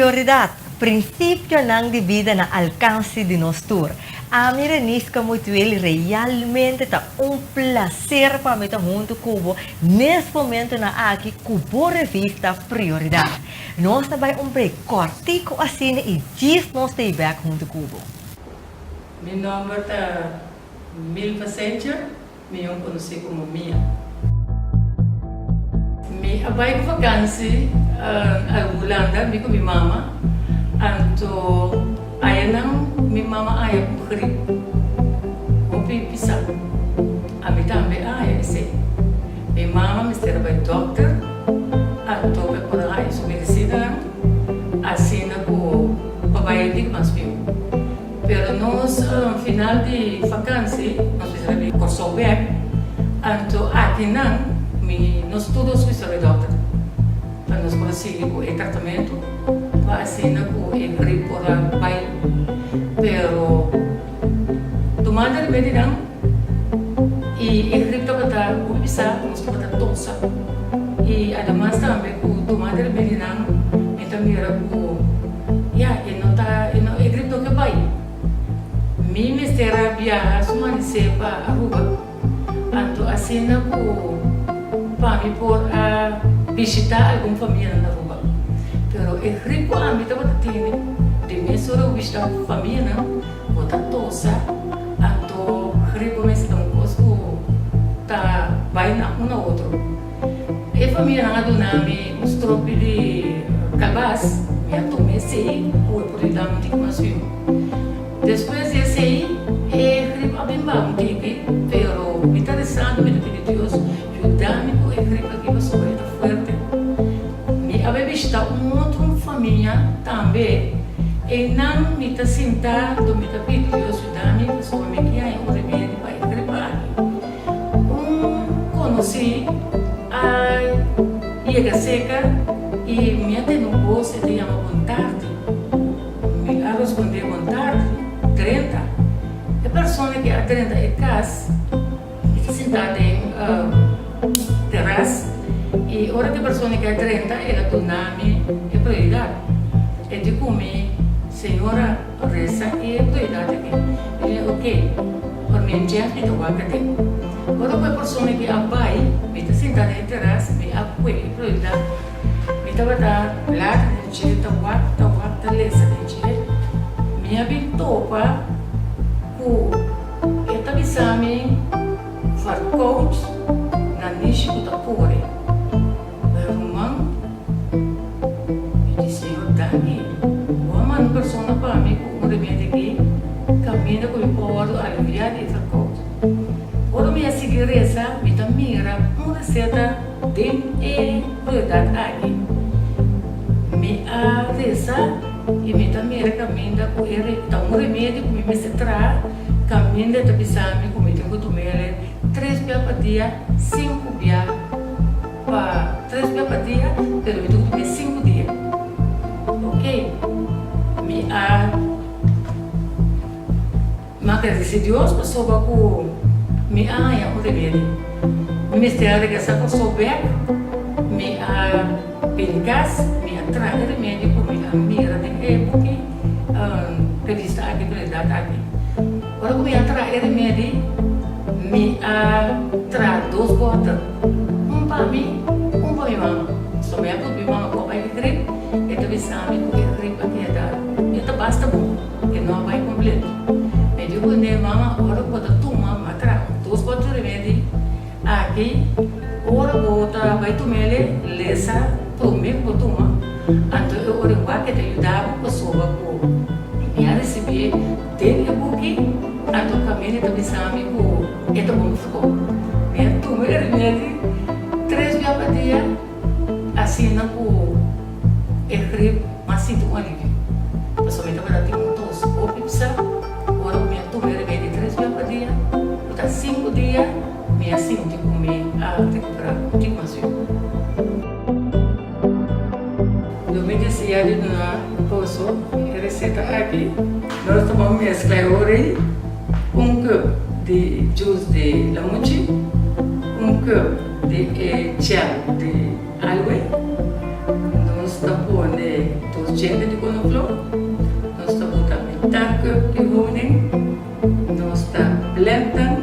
Prioridat, Prinsipionan di bida na alkanse di nos tur. Ami Renisca Mutuel realmente ta un plaser pa mi ta huntu ku bo nes momentunan aki ku bo revista Prioridat. Nos ta bai un break kòrtiku asina i djis nos ta i bèk huntu ku bo. Mi nòmber ta Milva Sencher. Mihó konosí komo Mia. Mi a bai ku vakansi a Hulanda, mi ku mi mama. Anto ayanan mi mama a haya un grip hopi pisá. Ami tambe a haya esei. Mi mama mester a bai dòkter, anto pa e por a haya su medisinanan, asina ku pa bai e dik mas mihó. Pero nos final di vakansi nos bisa riba Kòrsou bèk, anto akinan mi nos tur dos bisa riba dòkter pa nos por a sigui ku e tratamentu pa asina ku e grip por a bai. Pero tumando remedinan i e grip tabata hopi pisá, nos tabata tosa i ademas tambe ku tumando remedinan mi ta mira ku. Ya, e no ta, e no, e grip no ke bai. Mi mester a biaha su manisé pa Aruba, anto asina ku pa mi por a bishitá algun famianan na Aruba. Pero e grip ku ami tabata tene, di mes ora ku bishitá famianan, bo ta tosa, anto grip bo mester ta un kos ku ta bai na un na otro. E famianan a duna mi un stropi di kalbas, mi a tuma esei ku e por yuda mi tiki mas biu. Despues di esei e grip a bin baha un tiki, pero mi ta resando, mi ta pidi Dios yuda mi ku e grip aki pasobra e ta fuerte. Mi a bai bishita un otro famia tambe, einan mi ta sinta do mi ta pidi Dios yuda mi pasobra mi ke haña un remedi pa e grip aki. Un konosí a yega seka i mi a tende un bos e ta yama bon tardi. Mi a rospondé bon tardi, drenta. E persona ke a drenta e kas e ta sintá den teras i ora ku e persona ke a drenta el a duna mi e prioridat. E di ku mi, Señora, Resa e autoridad aki. Mi di, Ok, por mi un djef mi ta wak aden. Ora ku e persona aki a bai, mi ta sinta den e teras, mi a kue e prioridad. Mi tabata blada den dje, ta wak, ta wak, ta lesa den dje. Mi a bin topa ku e ta bisa mi verkoud na nishi ku ta kore. Pero ruman, mi di Señor, danki. Bo a manda un persona pa mi ku un remedi aki, kaminda ku mi por wòrdu aliviá di e verkoud. Ora mi a sigui resa, mi ta mira un reseta den e prioridad aki. Mi a resa i mi ta mira kaminda ku e ta un remedi ku mi mester traha, kaminda e ta bisa mi ku mi tin ku tum'el tres bia pa dia, sinku bia. Pa tres bia pa dia, pero mi tucu di sinku dia. Ok, mi a mi a gradeci Dios pasobra cu mi a haña un remedi. Mi mester a regresa Corsou bek, mi a bini cas, mi a traha e remedi cu mi a mira den e buki revista aki, Prioridad aki. Ora ku mi a traha e remedi, mi a traha dos bòter, un pa mi, un pa mi mama. So mi a put mi mama ku a bai di grip, e ta bisa mi ku e grip a keda, e ta basta bon, e no a bai kompleto. Mi di kuné, Mama, ora ku bo ta tuma, mi a traha un dos bòter remedi aki, ora bo ta bai tum'el, lesa promé ku bo tuma, anto e ora e wak e ta yuda bo pasobra ku mi a risibí. Den e buki, anto Camille ta bisa mi ku e ta bon skol. Mi a tuma e remedi tres bia pa dia, asina ku e grip m'a sinti un alivio. Pasobra mi tabata tin un tos hopi psa, ora ku mi a tuma e remedi tres bia pa dia, ku ta sinku dia, mi a sinti ku mi a rekuperá un tiki mas bieu. Lo mi desea di duna boso e receta aki. Nos ta ban mezcla e ora ei un cup di juice di lamunchi, un cup di e gel di aloe. Nos ta pone dos djente di. blend nan,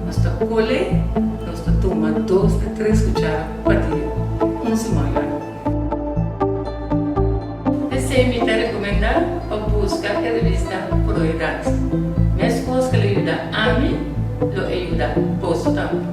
nos ta kole, nos ta tuma dos te tres kuchara pa dia, un siman largu. P'esei mi ta rekomendá pa buska e revista Prioridad. Meskos ku lo yuda ami, lo e yuda boso tambe.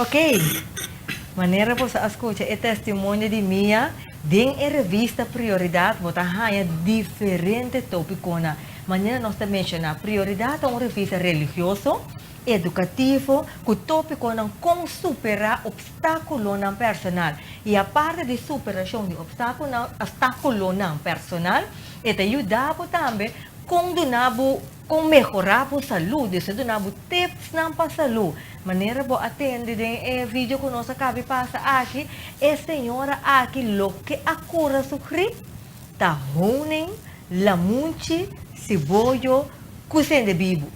Ok, manera boso a skucha e testimonio di Mia, den e revista Prioridad bo ta haña diferente tópikonan. Manera nos ta menshoná, Prioridad ta un revista religioso, edukativo, ku tópikonan kon superá opstákulonan personal. I aparte di superashon di opstákulonan personal, e ta yuda bo tambe kon duna bo, kon mehorá bo salú. Dus e duna bo tipsnan pa salú. Manera bo a tende den e video ku nos a kabi pasa aki, e señora aki loke a kura su grip ta honing, lamunchi, siboyo ku sende bibu.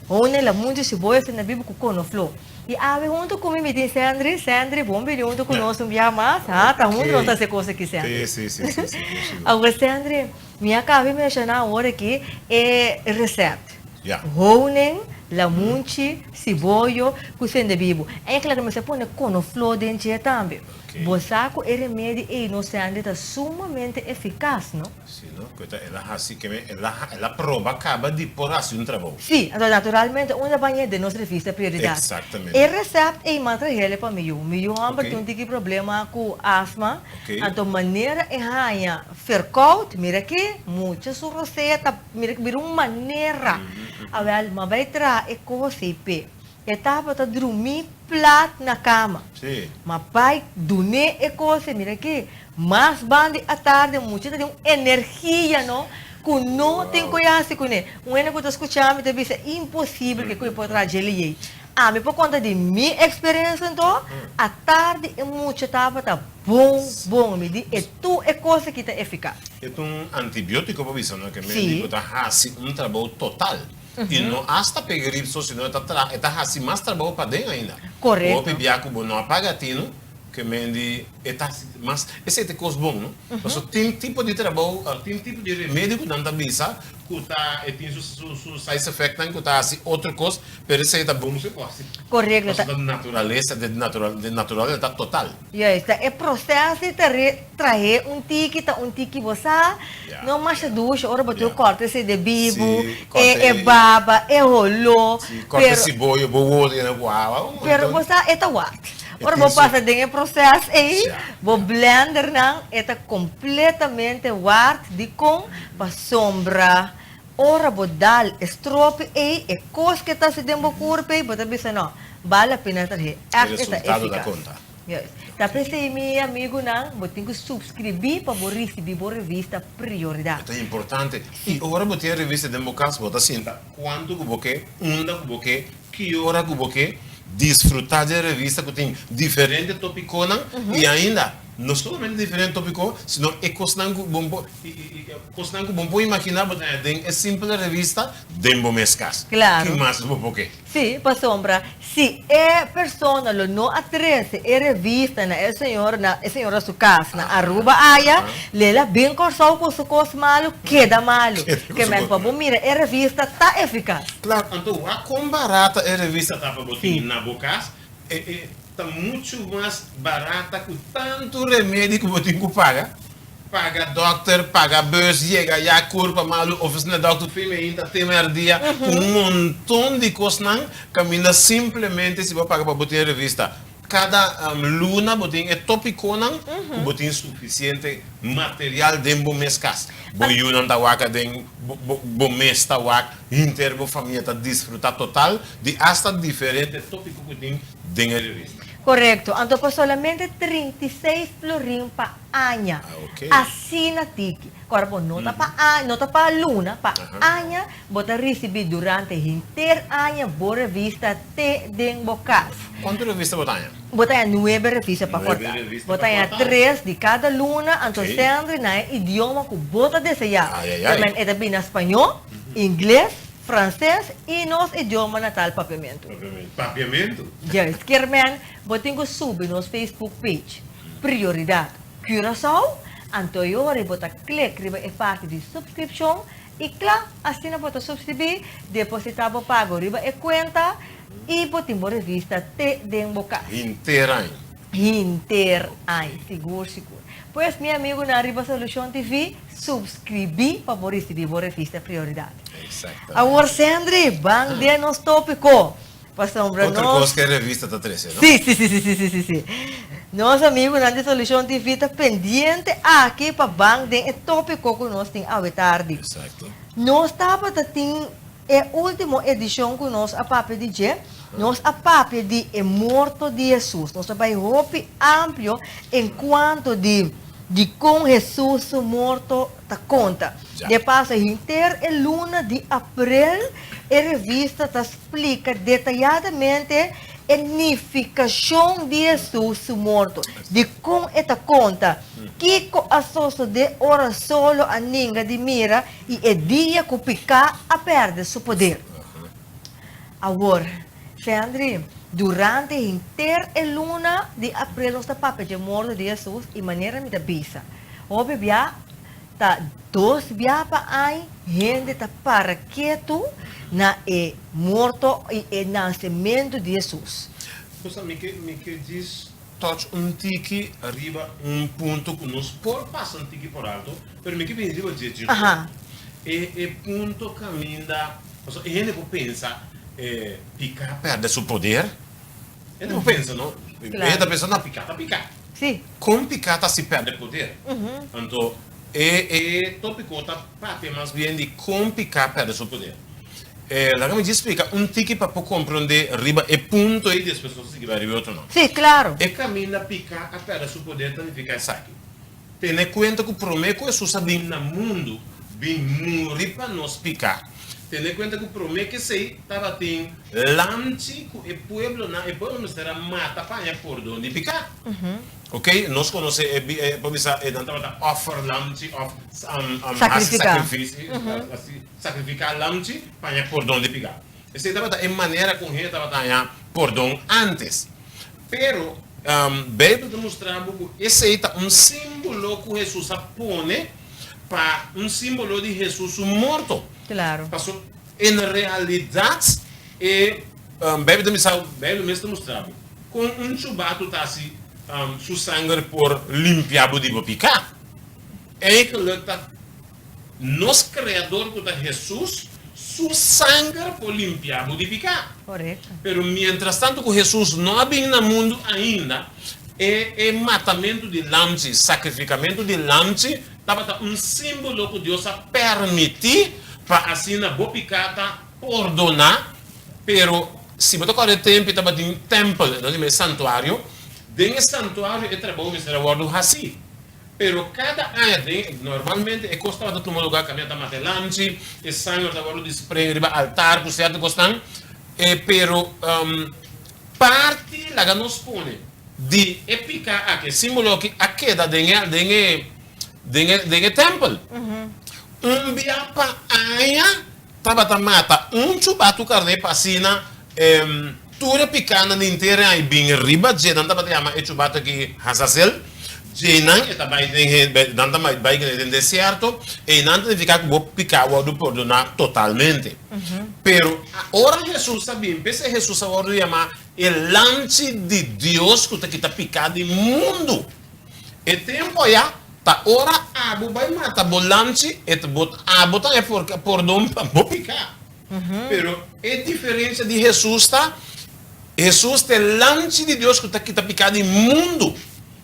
Honing, lamunchi, siboyo, sende bibu ku konofló. I awe huntu ku mi mi tin Sendri. Sendri, bon bini huntu ku nos un bia mas. Ha, ta huntu nos ta hasi kos aki, Sendri. Sí, sí, sí, sí, sí. Awor, Sendri, mi a kabi menshoná awor aki e resèpt. Ya. Honing, lamunchi, siboyo ku sende bibu. Eigenlijk mester pone konofló den dje tambe. Ok. Bo sa ku e remedi ei no Sandy ta sumamente efikas, no? Si, no? Ku ta el a hasi ke men el a el a proba kaba di por hasi un trabou. Si, anto naturalmente unda bañ'é den nos revista Prioridad. Exactamente. E recept ei m'a trahele pa mi yu. Mi yu hòmber Ok. tin un tiki problema ku asma, Ok. anto manera e haña verkoud, mira aki, mucha su rosea ta mira ki bira un manera. Awel, m'a bai traha e kos ei p'e. E tabata drumí plat na kama. Sí. Ma bai dun'é e kos ei, mira ki, mas ban di atardi mucha ta tin un energia no, ku no tin ku hasi kuné. Un hende ku ta skucha mi ta bisa, imposibel ke ku e por traha dje lei. Ami por konta di mi eksperensia anto, atardi e mucha tabata bon bon. Mi di e tur e kos aki ta efikas. E ta un antibiotiko pa bisa no, ke medi ku ta hasi un trabou total. I no asta p'e grip so, sino e ta traha, e ta hasi mas trabou paden ainda. Korekto. Hopi bia ku bo no a paga tinu, ke men di e ta hasi mas, esei ta e kos bon, no? Pasobra tin tipo di trabou, tin tipo di remedio ku nan ta bisa ku ta, e tin su su side effectnan ku ta hasi otro kos, pero esei ta bon si ku hasi. Korekto. Pasobra ta naturalesa, den natural, den natural e ta total. Juist, ta e proces di ta re trahe un tiki ta un tiki bo sa no masha dushi ora bo tin corta esey de bibu, e e baba, e holo, pero siboyo bo word yena cu awa pero bo sa e ta wak ora bo pasa den e proces ey bo blender nan e ta completamente ward dicon pasobra ora bo dal e stropi ey e cos ke ta haci den bo curpa ey bo ta bisa no bal la pena trahe echt e ta eficaz. Juist. Ta p'esei mi amigunan, bo tin ku subskribí pa bo risibí bo revista Prioridat. E ta importante. I ora bo tin e revista den bo kas, bo ta sinta kuantu ku bo ke, unda ku bo ke, ki ora ku bo ke, disfrutá di e revista ku tin diferente topikonan i ainda no solamente diferente topiko, sino e kosnan ku bo por kosnan ku bo por imaginá bo ta haña den e simpel revista den bo mes kas. Klaro. Ki mas bo por ke? Sí, pasobra si e persona lo no a trece e revista na e señor na e señora su cas na Aruba aya, le la bin Corsou cu su cos malo, keda malo. Ke men pa bo mira e revista ta eficaz. Claro, anto wak con barata e revista ta pa bo tin na bo cas, e e ta mucho mas barata cu tanto remedi cu bo tin cu paga. Paga dokter, paga bus, yega ya kurpa malu, ofisina dokter fin meinta te merdia, ku un monton di kosnan kaminda simplemente si bo paga pa bo tin e revista. Kada luna bo tin e topikonan ku bo tin sufisiente material den bo mes kas. Bo yunan ta wak aden, bo mes ta wak, hinter bo famia ta disfruta total di asta diferente topiko ku tin den e revista. Korekto. Anto pa solamente 36 florin pa aña. Ah, ok. Asina tiki. Kòrda bo no ta pa aña, no ta pa luna, pa aña bo ta risibí durante henter aña bo revista te den bo kas. Kuantu revista bo ta haña? Bo ta haña nuebe revista pa Nuebe kòrta. revista Bo pa ta haña kòrta. tres di kada luna, anto Ok. sèndri na e idioma ku bo ta deseá. Ai, ai, ai. Tamen e ta bini na spañó, ingles, franses i nos idioma natal papiamentu. Papiamentu. Papiamentu? Juist. Kermen, bo tin ku subi nos Facebook page, Prioridat Curaçao, anto e ora bo ta klik riba e parti di supskripshon i kla, asina bo ta supskribí, depositá bo pago riba e kuenta i bo tin bo revista te den bo kas. Hinter aña. Hinter aña, sigur sigur. Pues mi amigunan riba Solucion TV, supskribí pa bo risibí bo revista Prioridat. Exactamente. Awor Sendri, ban den nos tópiko. Pasobra Otro nos. kos ku e revista ta trese, no? Sí, sí, sí, sí, sí, sí, sí, sí. Nos amigunan di Solucion TV ta pendiente aki pa ban den e tópiko ku nos tin awe tardi. Exacto. Nos tabata tin e último edishon ku nos a papia di dje, nos a papia di e morto di Hesus. Nos a bai hopi amplio en kuanto di dikon Hesus su morto ta konta. Ja. De paso, henter e luna di aprel e revista ta Splika detayadamente e nifikashon di Hesus su morto. Dikon e ta konta? Kiko a sosodé ora solo a ninga di mira i e dia ku piká a pèrdè su poder? Awor, Sendri, durante henter e luna di aprel nos ta papia dje morto di Hesus i manera mi ta bisa, hopi bia Ta dos bia pa añ hende ta para ketu na e morto i e nasementu di Hesus. Pues mi ke mi ke djis touch un tiki riba un punto ku nos por pasa un tiki por alto, pero mi ke bini riba dje dje Aha. E e punto kaminda, pasobra e hende por pensa piká pèrdè su poder. Hende por pensa no, hende ta pensa no piká ta piká. Sí. Kon piká ta si pèrdè poder? Anto e e tópiko ta papia mas bien di kon piká pèrdè su poder. Laga mi djis splika un tiki pa por komprondé riba e punto ei despues nos ta sigui bai riba e otronan. Sí, klaro. E kaminda piká a pèrdè su poder ta nifiká esaki, Tene kuenta ku promé ku Hesus a bin na mundu bin muri pa nos piká. Tene kuenta ku promé ku esei tabatin lamchi ku e pueblonan, e pueblo mester a mata pa haña pordon di piká. Oke, nos konosé e e por bisa e nan tabata òfer lamchi òf hasi sakrifisio, hasi sakrifiká lamchi pa haña pordon di piká. Esei tabata e manera ku hende tabata haña pordon ántes. Pero, Beibel ta mustra bo ku esei ta un símbolo ku Hesus a pone pa un símbolo di Hesus su morto. Claro. Pasobra en realidat e Beibel ta bisa, Beibel mes ta mustra bo kon un chubatu ta hasi su sanger por limpia bo di bo piká. Eigenlijk ta Nos Kreador ku ta Hesus, su sanger por limpia bo di piká. Korekto. Pero mientras tanto ku Hesus no a bin na mundu ainda, e e matamentu di lamchi, sakrifikamentu di lamchi, tabata un símbolo ku Dios a permití pa asina bo piká ta pordoná. Pero si bo ta kòrda e tempu e tabatin tèmpel, nos yama e santuario, den e santuario e trabou mester a wòrdu hasí. Pero kada aña den, normalmente e kos tabata tuma lugar kaminda ta mata e lamchi, e sanger ta wòrdu dispreng riba altar ku sierto kosnan, e pero parti laga nos pone di e piká aki, e símbolo aki a keda den e den e den e den e tèmpel. Un bia pa aña Tabata mata un chubatu karné pa asina tur e pikánan di henter e aña bin riba dje. Nan tabata yama e chubatu aki Hazazel. Djenan e ta bai den e, nan ta bai den desierto. Einan ta nifiká ku bo piká wòrdu pordoná totalmente. Pero ora Hesus a bin, p'esei Hesus a wòrdu yamá e Lamchi di Dios ku ta kita piká di mundu. E tempu aya ta ora abo bai mata bo lamchi e ta bo abo ta e pordon pa bo piká. Pero e diferensia di Hesus ta, Hesus ta e lamchi di Dios ku ta kita piká di mundu.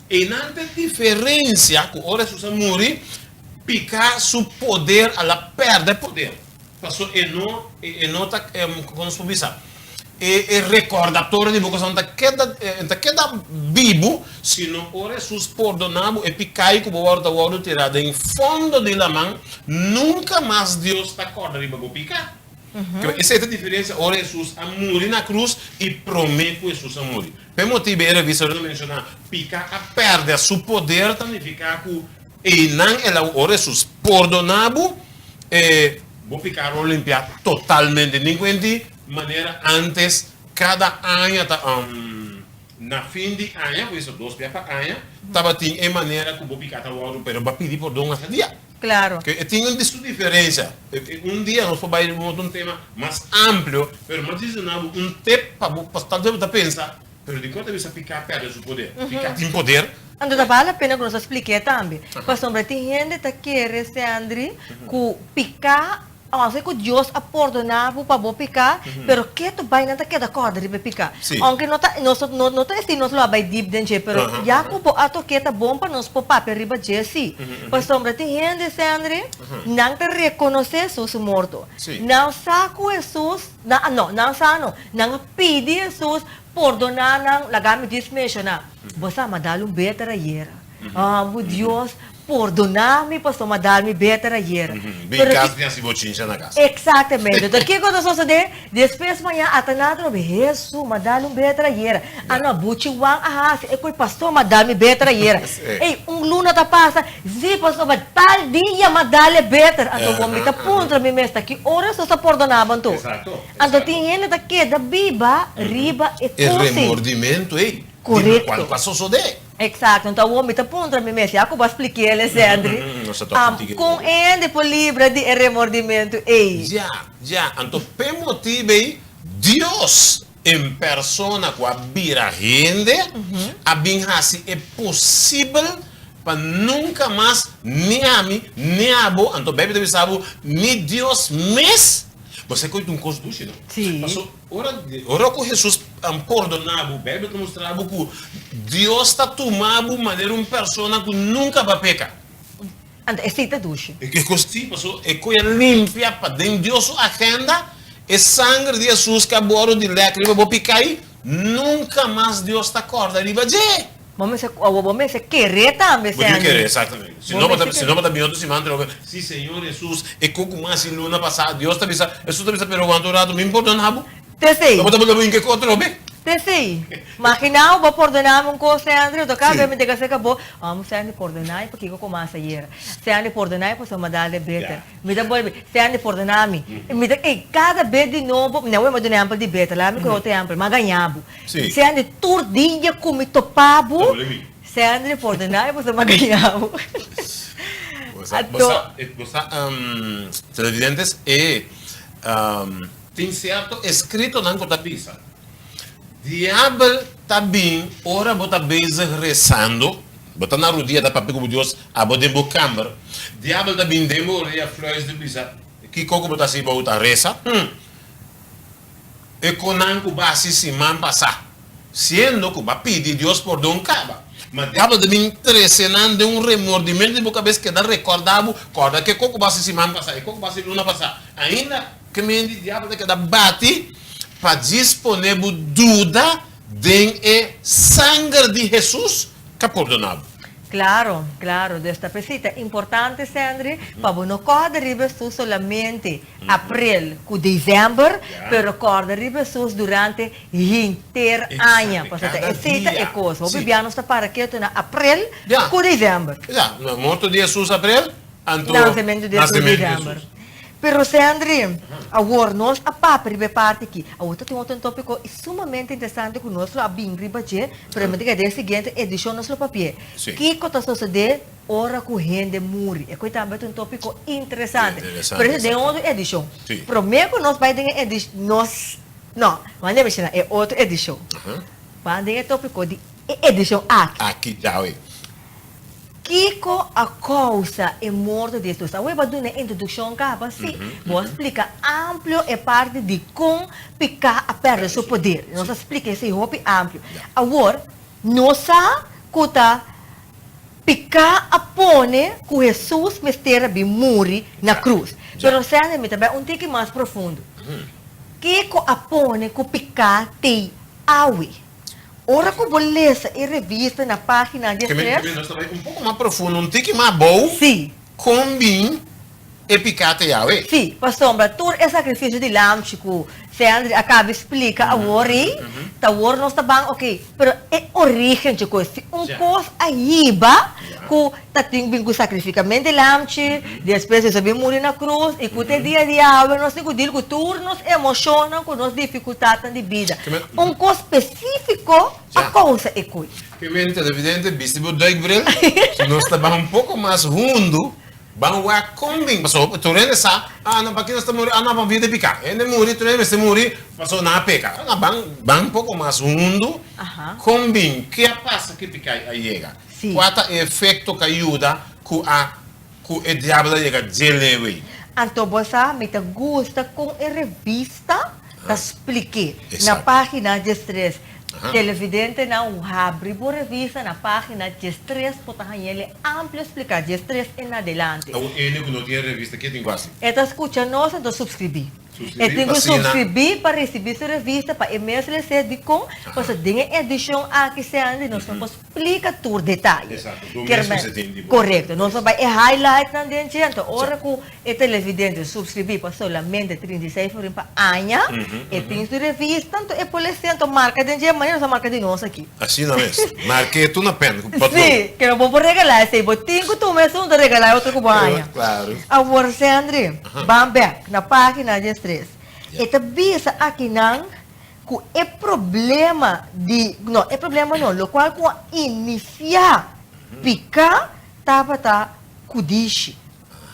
Einan ta e diferensia ku ora Hesus a muri, piká su poder a la pèrdè poder. Paso e no e no ta kon nos por bisa? E e rekordatorio di bo kosnan ta keda ta keda bibu, sino ora Hesus pordoná bo e pikai ku bo wòrdu ta wòrdu tirá den fondo di laman, nunka mas Dios ta kòrda riba bo piká. Keba esei ta diferensia ora Hesus a muri na krus i promé ku Hesus a muri. P'e motibu e revista lo menshoná piká a pèrdè su poder ta nifiká ku Einan el a ora Hesus pordoná bo, e bo piká lo limpiá totalmente. Nin kuenti manera antes kada aña ta na fin di aña, ku esta dos bia pa aña, tabatin e manera ku bo piká ta wòrdu, pero bo a pidi pordon hasta dia. Claro. Ke e tin un su diferensia. Un dia nos por bai riba un tema mas amplio, pero mi a disi na bo un tip pa bo, pa tal bes bo ta pensa, Pero dikon ta bisa piká pèrdè su poder? Piká tin poder? Anto ta bal la pena ku nos a splik'é tambe. Pasobra tin hende ta kere, Sendry, ku piká, ounke ku Dios a pordoná bo pa bo piká, pero ketu bai nan ta keda kòrda riba e piká. Ounke no ta, nos no no ta esei nos lo a bai dip den dje, pero ya ku bo a tok'é ta bon pa nos por papia riba dje sí. Pasobra tin hende, Sendry, nan ta rekonosé Hesus su morto. Nan sa ku Hesus. Nan a no, nan sa no. Nan a pidi Hesus pordoná nan, laga mi djis menshoná, Bo sa, m'a dal un beter ayera. Ah, bo Dios, pordoná mi pasobra m'a dal mi beter ayera. Bin kas bin hasi bochincha na kas. Eksaktamente. Enton kiko ta sosodé? Despues mañana ata nan atrobe, Hesus, m'a dal un beter ayera. Ah no, buchi Juan a hasi e koi, pastor, m'a dal mi beter ayera. Ey, un luna ta pasa, Sí, pasobra tal dia m'a dal e beter. Anto bo mi ta puntra mi mes ta ki ora Hesus a pordoná bo anto? Anto tin hende ta keda biba riba e E kos ei. remordimentu ei di Korekto. lokual ku a sosodé. Eksakto. Anto awor mi ta puntra mi mes, ya ku bo a splik'é Alessandri, Nos ta toka un tiki kon e hende por libra di e remordimentu ei? Ya, ya. Anto p'e motibu ei Dios En persona ku a bira hende a bin hasi e posibel pa nunka mas ni ami ni abo, anto Beibel ta bisa bo, ni Dios mes, bo sa ku e ta un kos dushi no? Paso ora ora ku Hesus a pordoná bo, Beibel ta mustra bo ku Dios ta tuma bo manera un persona ku nunka ba peka. Anto esei ta dushi. E kos si, paso e koe a limpia pa den Dios su agenda, e sanger di Hesus ke a boro di lek riba bo pikai, nunka mas Dios ta korda riba dje. Bo mester, awor bo mester kere tambe, Bo tin Sandy. kere, exactamente. Si Bo no bo ta, mester si no kere. bo ta bin otro siman trobe, si Señor Hesus, e kos ku mas i luna pasá, Dios ta bisa, Hesus ta bisa, pero wanta un rato, mi pordona bo. T'esei. Bo ta bula bo inke ku otro be. T'esei. Maginá bo pordoná mi un kos, Sandri, otro kada bes mi ta kasa ku bo, Amo Sandy pordoná mi pakiko ku mas ayera. Sandy pordoná mi pasobra mi a dal de beter. Mi ta bolbe, Sandy pordoná mi. Mi ta, ey, kada bes di nobo, mi a wou duna ehèmpel di beter, laga mi kohe otro ehèmpel, mi a gaña bo. Sandy, tur dia ku mi topa bo, Sandy pordoná mi pasobra mi a gaña bo. Bo sa, bo sa, televidentes, e. Tin sierto eskritonan ku ta bisa, Diabel ta bin ora bo ta bezig resando, bo ta na rudia ta papia ku bo Dios, abo den bo kamber, diabel ta bin den bo orea fluister bisa, Kiko ku bo ta hasi bo ta resa? Hm! E konan ku bo a hasi siman pasá, siendo ku bo a pidi Dios pordon kaba. Ma diabel ta bin trese nan den un remordimentu di bo kabes keda rekòrdá bo, Kòrda ke kos ku bo a hasi siman pasá, e kos ku bo a hasi luna pasá. Ainda. Ke men di diabel ta keda bati pa djis pone bo duda den e sanger di Hesus ka pordona bo. Claro, claro. Dus ta p'esei ta importante, Sandry, pa bo no kòrda riba Hesus solamente aprel ku dezèmber, pero kòrda riba Hesus durante henter aña. Pasobra ta esei ta e kos. Hopi bia nos ta para ketu na aprel ku dezèmber. Ya, morto di Hesus aprel, anto Nasementu di Hesus dezèmber. Pero Sendri, awor nos a papia riba e parti aki. Awor ta tin otro tópiko sumamente interesante ku nos lo a bin riba dje, pero mi ta kere den e siguiente edishon nos lo papi'é. Kiko ta sosodé ora ku hende muri? E koi tambe ta un tópiko interesante. Pero esei den otro edishon. Promé ku nos bai den e edishon, nos, no, manda mi menshoná e otro edishon. Ban den e tópiko di e edishon aki. Aki djawe. Kiko a kousa e morto di Hesus? Awor bo a duna e introdukshon kaba? Sí. Bo a splika amplio e parti di kon piká a pèrdè su poder. Nos a splika esei hopi amplio. Awor, nos sa ku ta piká a pone ku Hesus mester a bin muri na krus. Pero Sandy, mi ta bai un tiki mas profundo. Kiko a pone ku piká t'ei awe? Ora ku bo lesa e revista na página diestres. Keme nos ta bai un poko mas profundo, un tiki mas abou. Sí. Kon bin e piká t'ei awe? Sí, pasobra tur e sakrifisio di lamchi ku Sandri a kaba di splika awor ei, ta awor nos ta ban, oke, pero e orígen dje kos, si un kos a hiba ku ta tin bin ku sakrifikament di lamchi, despues Hesus a bin muri na krus, i ku te dia di awe nos tin ku dil ku tur nos emoshonnan, ku nos difikultatnan di bida. Un kos spesífiko a kousa e koi. Kemen televidente, bisti bo duikbril, si nos ta ban un poko mas hundu. Ban wak kon bin, pasobra tur hende sa, ah no paki nos ta muri, ah no pa vida piká. Hende muri, tur hende mester muri pasobra nan a peka. Ah no, ban ban poko mas hundu, kon bin, ke a pasa ku e piká a yega? Kua ta e efekto ku a yuda ku a ku e diabel a yega dje leu ei? Anto bo sa, mi ta gusta kon e revista ta splik'é na página diestres. Televidentenan habri bo revista na página diestres bo ta haña el amplio spliká, diestres en adelante. Awor ene ku no tin e revista ke tin ku hasi? E ta skucha nos anto supskribí. E tin ku supskribí pa risibí su revista pa e mes les'é dikon, pasobra den e edishon aki Sandy nos no por splika tur detaye. Esakto, bo mes mester tin di bo. Korekto, nos a bai e highlightnan den dje, anto ora ku E televidente subscribí pa solamente 36 florin pa aña, e tin su revista, anto e por les'é, anto marca den dje manera nos a marca di nos aki. Asina mes. Mark'é tur na pen ku potlood. Sí, ke no bo por regalá esei. Bo tin ku tuma esun ta regalá e otro ku bo haña. Claro. Awor, Sendri, ban bèk na página diestres. E ta bisa akinan ku e problema di, no, e problema no, lokual ku a inisiá piká tabata kudishi.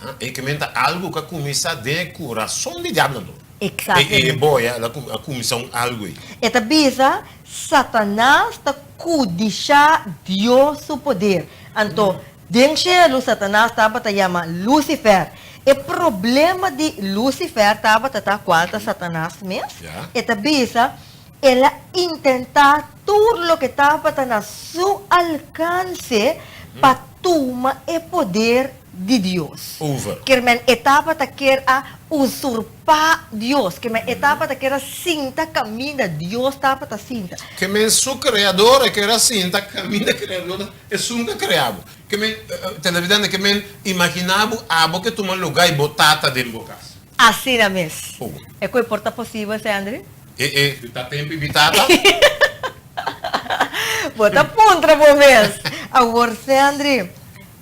Aha, e ke men ta algu ku a kuminsá den e kurason di diablo anto. Eksaktamente. E boya el a kuminsá un algu ei. E ta bisa, Satanas ta kudishá Dios su poder. Anto, den shelu Satanas tabata yama Lusifer. E problema di Lusifer tabata ta kual ta Satanas mes. E ta bisa, El a intentá tur loke tabata na su alkanse pa tuma e poder di Dios. Over. Kier men e tabata kier a usurpá Dios. Kier men e tabata kier a sinta kaminda Dios tabata sinta. Kier men su Kreador e kier a sinta kaminda Kreador ta, esun ku a krea bo. Kier men, televidente, kier men imaginá bo abo ke tuma lugá i bo tata den bo kas. Asina mes. Over. E ku e por ta posibel, Sandry? E e di ta tempi mi tata. Bo ta puntra bo mes. Awor Sandry,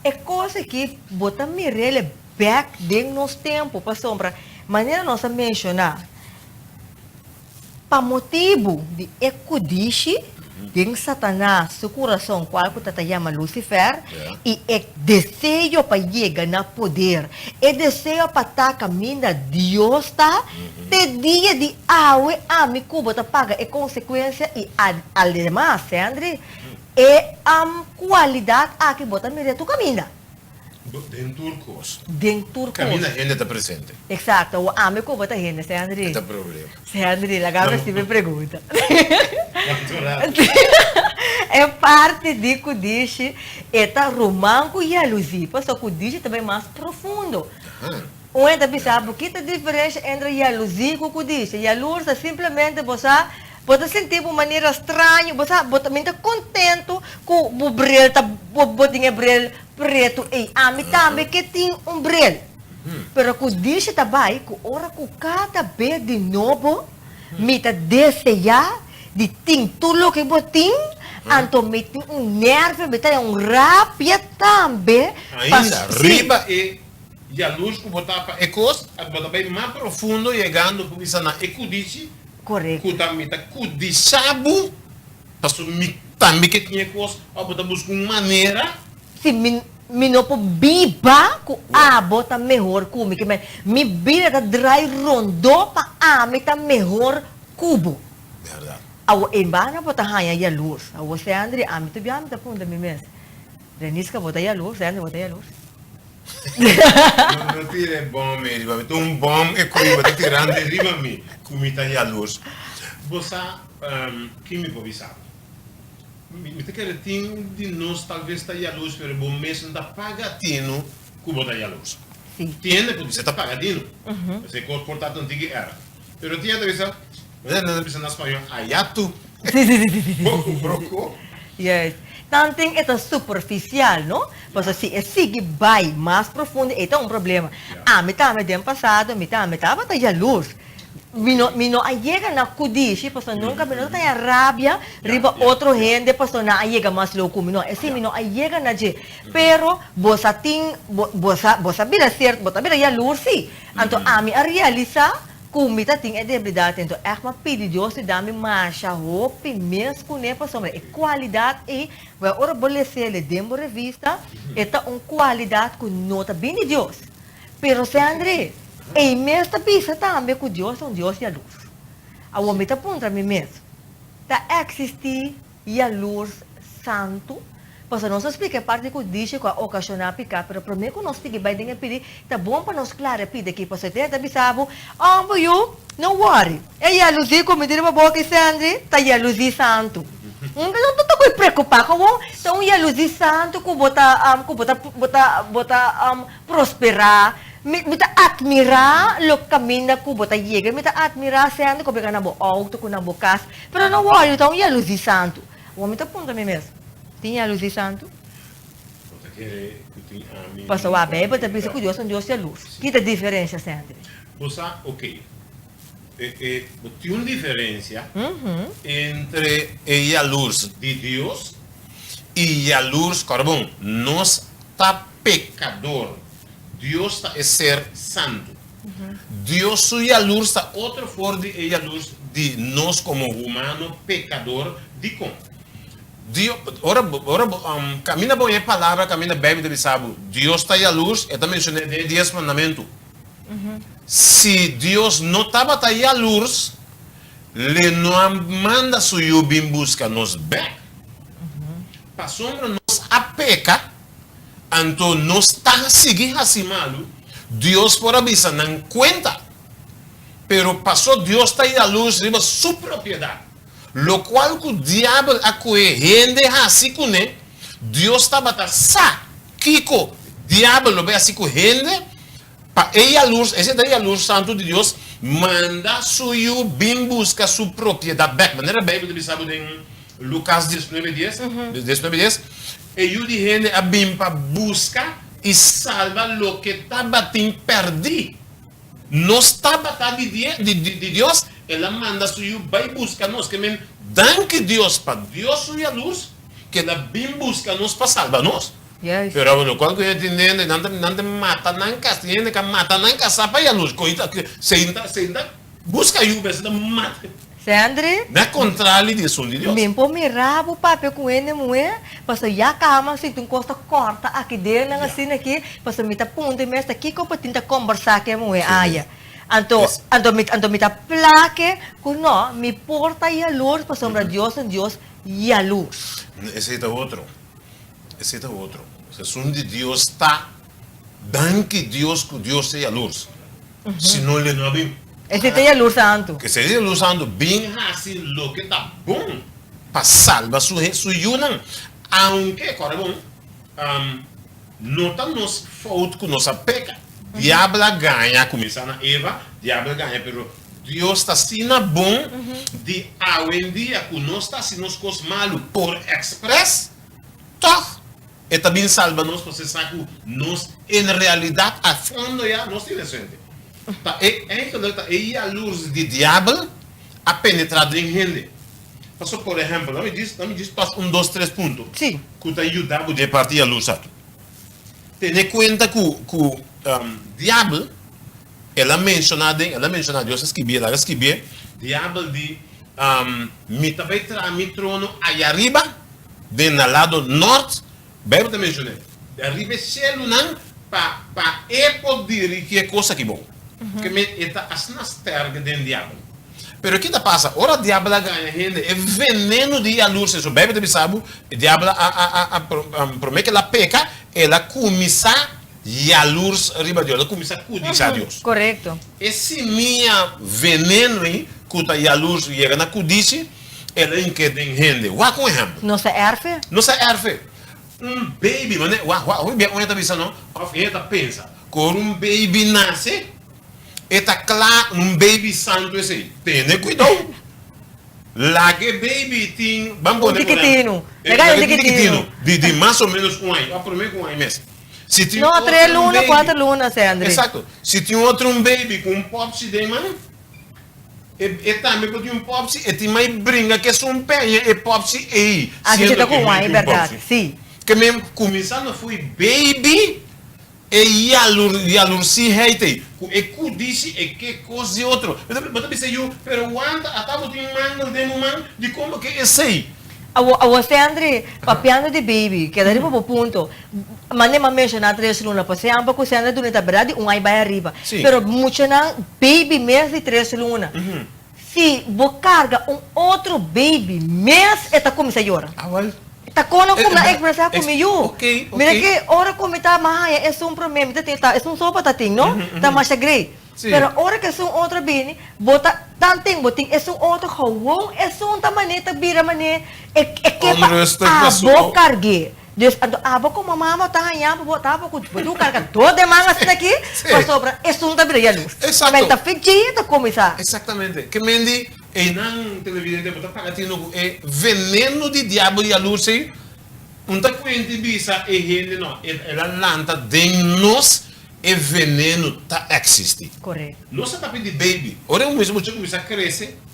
e kos aki bo ta mir'el bek den nos tempu pasobra manera nos a menshoná pa motibu di e kudishi den Satanas su kurason kual ku ta ta yama Lucifer i e deseo pa yega na poder, e deseo pa ta kaminda Dios ta, Te dia di awe ami ku bo ta paga e konsekuensia i ademas, Sendri, e kualidat aki bo ta mira tur kaminda. Den tur kos. Den tur kos. Kaminda hende ta presente. Eksakto. Awor ami ku bo ta hende, Sendri. E ta problema. Sendri, laga mi hasi mi pregunta. E parti di kudishi e ta ruman ku yaluzi, pasobra kudishi ta bai mas profundo. Un hende ta bisa bo, Ki ta diferensha entre yaluzí ku kudisha? Yalurs ta simplemente bo sa, bo ta sinti bo manera straño, bo sa, bo ta minta kontentu ku bo bril ta, bo bo tin e bril pretu ei. Ami tambe ke tin un bril. Pero kudisha ta bai ku ora ku kada be di nobo mi ta deseá di tin tur loke bo tin, anto mi tin un nèrvio, mi ta un rabia tambe pa. Ainda riba e Yalurs ku bo ta pa e kos, a bo ta bai mas profundo yegando ku bisa na e kudishi ku ta mi ta kudisha bo, pasobra mi tambe ke tin e kos, òf bo ta buska un manera. Si mi mi no por biba ku abo ta mehor ku mi, ke men mi bida ta drai rondó pa ami ta mehor ku bo. Bèrdat. Awor en banda bo ta haña yalurs. Awor Sendri, ami tur bia mi ta puntra mi mes, Renisca bo ta yalurs? Sendri bo ta yalurs? No, no tira e bom ei riba mi. Ta un bom e koe bo ta tirando riba mi ku mi ta yalurs. Bo sa kin mi por bisa bo? Mi ta kere tin di nos talves ta yalurs pero bo mes no ta paga tinu ku bo ta yalurs. Sí. Tin hende por bisa ta paga tinu. Esei kos por ta un tiki erg. Pero tin hende ta bisa, nan ta bisa na spañol, aya tu. Sí, sí, sí, sí, sí, sí, Bo sí, ku sí. broko. Yes. Tanten e ta superficial, no? Pasobra si e sigui bai mas profundo, e ta un problema. Ami tambe den pasado, mi tambe tabata yalurs. Mi no, mi no a yega na kudishi, pasobra nunka mi no ta taña rabia riba otro hende pasobra nan a yega mas leu ku mi. No, esei mi no a yega na dje. Pero bo sa tin, bo, bo sa, bo sa bira sierto, bo ta bira yalurs sí. Anto ami a realisá ku mi ta tin e debilidat ei. Anto ègt mi a pidi Dios di da mi masha hopi mes kuné pasobra e kualidat ei, wèl ora bo les'é den bo revista, e ta un kualidat ku no ta bini di Dios. Pero Sandry, ei mes ta bisa tambe ku Dios ta un Dios yalurs. Awor mi ta puntra mi mes, ta eksistí yalurs santu? Pasobra nos a splika e parti ku dishi ku a okashoná piká, pero promé ku nos sigui bai den e pidi, ta bon pa nos klara e pidi aki, pasobra e ta bisa bo, Òmber yu, no wòri, e yaluzí ku mi tin riba boka i Sandry ta yaluzí santu. No ta ku e preokupá, gewoon ta un yaluzí santu ku bo ta ku bo ta bo ta bo ta prosperá. Mi mi ta atmirá lo kaminda ku bo ta yega, mi ta atmirá Sandry ku bo yega na bo outo ku na bo kas, pero no wòri, ta un yaluzí santu. Awor mi ta puntra mi mes, Tin yaluzí santu? Bo ta kere ku tin ami Pasobra a Beibel ta bisa ku Dios ta un Dios yaluz. Ki ta diferensia sentri? Bo sa, ok, e e bo tin un diferensia entre e yalurs di Dios i yalurs, kòrda bon, nos ta pekador, Dios ta e ser santu. Dios su yalurs ta otro for di e yalurs di nos komo humano pekador. Dikon? Dio, ora bo, ora bo kaminda bo e palabra kaminda Beibel ta bisa bo, Dios ta yalurs, e ta menshoné den e Dies Mandamentu. Si Dios no tabata yalurs, le no a manda su Yu bin buska nos bèk. Pasobra nos a peka, Anto nos ta sigui hasi malu, Dios por a bisa nan kuenta. Pero paso Dios ta yalurs riba su propiedat, lokual ku diabel a kohe hende hasi kuné, Dios tabata sa kiko diabel lo bai hasi ku hende, pa e yalurs, esei ta e yalurs santu di Dios, manda su yu bin buska su propiedat bèk. Manera Beibel ta bisa bo den Lukas diesnuebe dies, diesnuebe dies, E Yu di hende a bin pa buska i salba loke tabatin pèrdí. Nos tabata di di Dios, El a manda Su Yu bai buska nos. Ke men, danki Dios pa Dios Su yalurs ke El a bin buska nos pa salba nos. Pero awor lokual ku hende tin hende, nan ta nan ta mata nan kas, tin hende ka mata nan kasá pa yalurs. Koita, seinta, seinta buska yu, bes ta mata. Sandry. Na kontrali di esun di Dios. Mi por mira bo papia ku hende muhé, pasobra ya kaba mi sinti un kos ta kòrta aki den nan asina aki, pasobra mi ta puntra mi mes ta kiko bo tin ta kombersá ku e muhé aya. Anto, anto mi, anto mi ta plake ku no, mi por ta yalurs pasobra Dios ta un Dios yalurs. Esei ta otro, esei ta otro. Esun di Dios ta Danki Dios ku Dios ta yalurs. Si no le no a bin. Esei ta yalurs santu. Esei ta yalurs santu bin hasi loke ta bon pa salba su su yunan. Aunke, kòrda bon, no ta nos fout ku nos a peka. Diabel a gaña, kuminsá na Eva, diabel a gaña, pero Dios ta asina bon di awendia ku nos ta hasi nos kos malu por èksprès, tòg E ta bin salba nos pasobra e sa ku nos en realidat a fondo ya nos ta inosente. Ta e eigenlijk ta e yalurs di diabel a penetra den hende. Pasobra por ehempel, lami djis lami djis pas un dos tres punto ku ta yuda bo den e parti yalurs aki. Tene kuenta ku ku diabel el a menshoná den el a menshoná Dios a skibié laga skibié diabel di mi ta bai traha mi trono ayariba. Den na lado nort, Bijbel ta mencion'é, riba e shelunan pa pa e por dirigi e cos aki bon. Ke men e ta asina sterk den diabel. Pero ki ta pasa? Ora diabel a gaña hende, e veneno di yalurs, eso Bijbel ta bisa bo, e diabel a a a a prome ke el a peca, el a cuminsa yalurs riba Dios, el a cuminsa cudisha Dios. Correcto. E simia veneno ei cu ta yalurs yega na cudishi, El a hink'é den hende. Wak un ehèmpel. Nos ta èrf'é. Nos ta èrf'é. Un baby, mane, wak, wak, hopi bia un hende ta bisa no, òf hende ta pensa, ku ora un baby nase, E ta kla un baby santu esei. Tene kuidou. Laga e baby tin, ban Un pone por ehempel, tikitinu. Laga laga un e tin tikitinu. tikitinu di di mas o menos un aña, of prome ku un aña mes. Si tin No, tres otro un luna, baby, kuater luna, Sendri. exacto, si tin otro un baby ku un popsi den man, e e tambe por tin un popsi, e tin mai bringa ku esun peña e popsi ei, Aki siendo ta ku ku e un no aña, tin un bèrdat, popsi. sí. Ke men kuminsando fo'i baby. E yalur yalursiheid ei, ku e kudisi e ke kos di otro. Bo ta bo ta bisa yu, pero wanta ata bo tin mangel den bo man, dikon bo ke esei? Awo awo Sendri, papiando di baby, keda riba bo punto. Mane m'a menshoná tres luna, pasé amper ku Sendri duna ta berdad di un aña bai ariba. Pero muchanan baby mes di tres luna, si bo karga un otro baby mes e ta kuminsá yora. Awel. Ta kon nan kuminsá ekspresá ku mi yu. Mira ke ora ku mi ta mas haña esun promé mi ta tin ta esun sopa ta tin no ta masha grei. Pero ora ku esun otro bini bo ta tanten bo tin esun otro gewoon esun ta manera ta bira manera e e ke pa abo karg'é. Dus anto abo komo mama ta haña bo bo ta bo ku bo tin karga dos deman asina aki pasobra esun ta bira yalurs. Exacto. Men ta fidji ta kuminsá. Exactamente. Ke men di einan televidente bo ta paga tino ku e veneno di diabel yalurs ei un ta kuenti bisa e hende no el a lanta den nos e veneno ta existi. Correcto. Nos a papia di baby ora e mucha kuminsá krese.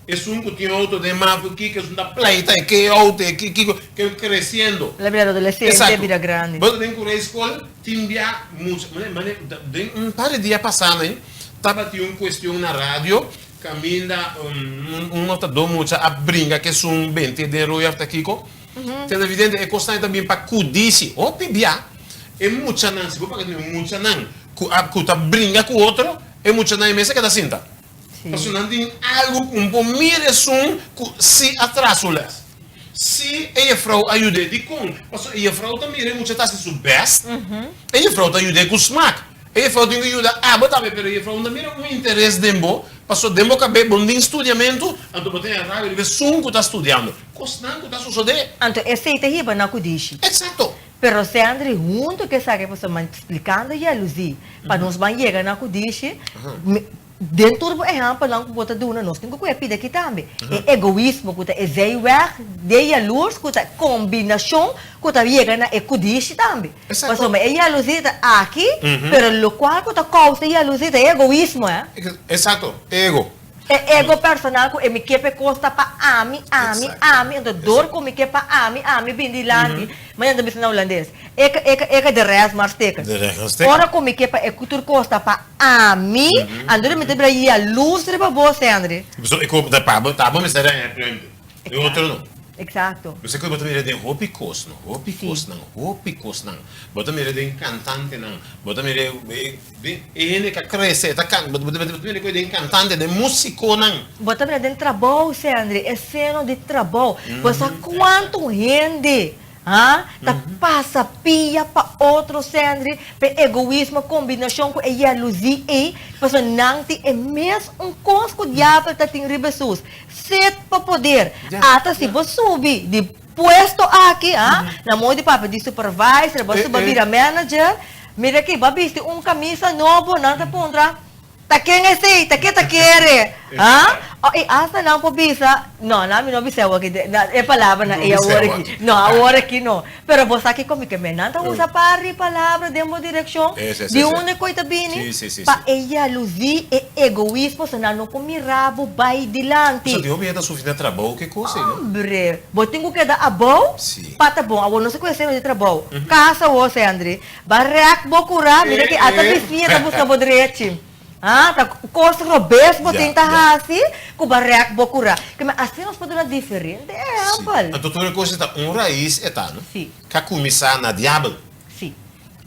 Esun ku tin outo den man ku kiko esun ta pleita e ke outo e ke kiko ke kresiendo. El a bira adolesente Exacto. bira grandi. Bo ta den ku rei skol tin bia mucha mane mane den un par di dia pasa nan tabatin un kuestion na radio kaminda un un of ta dos mucha a bringa ku esun bente den royo of ta kiko. Televidente e kosnan ta bin pa kudisi hopi bia e muchanan si bo papia tin muchanan ku a ku ta bringa ku otro e muchanan e mes a keda sinta. Pasobra nan tin algu ku un por mira esun ku si a traha su les. Si e jefrou a yud'é, dikon? Pasobra e jefrou ta mira e mucha ta hasi su bèst, e jefrou ta yud'é ku smak. E jefrou tin ku yuda abo tambe, pero e jefrou no ta mira un interes den bo, pasobra den bo kabes bo no tin studiamentu, anto bo ta haña rabia riba esun ku ta studiando. Kosnan ku ta sosodé. Anto esei ta hiba na kudishi. Eksakto. Pero Sendri huntu ku esaki pasobra man splikando yaluzi pa nos ban yega na kudishi, Den tur bo ehèmpelnan ku bo ta duna, nos tin ku kuya pidi aki tambe. E egoismo ku ta e zijweg den yalurs ku ta kombinashon ku ta yega na e kudishi tambe. Pasobra e yaluzi ta aki, pero lokual ku ta kousa e yaluzi ta e egoismo, eh. Eksakto, e ego. E ego personal ku e mi ke pa e kos ta pa ami, ami, ami, anto dor ku mi ke pa ami, ami bin dilanti, Mañana ta bisa na hulandes, Ik, ik, ik, de rest maar stikken. De rest maar stikken. Ora ku mi ke pa e tur kos ta pa ami, anto mi ta bira yalurs riba bo, Sendri. Pasobra e ku ta pa bo, ta bo mester daña e prende. E otro no. Exacto. Bo sa ku bo ta mira den hopi kosnan, hopi kosnan, hopi kosnan. Bo ta mira den kantantenan, bo ta mira den e hende ku a krese, e ta kanta, bo ta mira ku den kantante, den musikonan. Bo ta mira den trabou, Sendri, e seno di trabou. Bo sa kuantu hende Ha? Ta pasa pia pa otro Sendri, p'e egoismo kombinashon ku e yaluzi ei, pasobra nan tin e mes un kos ku diabel ta tin riba Hesus, set pa poder. Ata si bo subi di puesto aki, ha, na modo di papia di supervisor, bo subi a bira manager, mira aki, bo a bisti un kamisa nobo, nan ta puntra, Ta ken esei? Ta ke ta kere? Ha? Oh, i asta nan por bisa, no, nan mi no bisa awor aki, e palabranan ei awor aki. No, awor aki no. Pero bo sa kiko mi ke men? Nan ta usa par di palabra den bo direkshon, di unda ku e ta bini, pa e yaluzi, e egoismo, so nan no por mira bo bai dilanti. Pasobra tin hopi hende ta sufri na trabou ke kos ei, no? Hombre, bo tin ku keda abou pa ta bon. Awor no sa ku esei no di trabou. Kasa awor, Sendri. Ba rèk bo kurá, mira ki ata bisiña ta buska bo drechi. Ha, ta kos robes bo tin ta hasi ku ba rèk bo kurá. Ke men asina nos por duna diferente ehèmpel. Anto tur e kos ei ta un rais e ta, no? Sí. Ka kuminsá na diabel. Sí.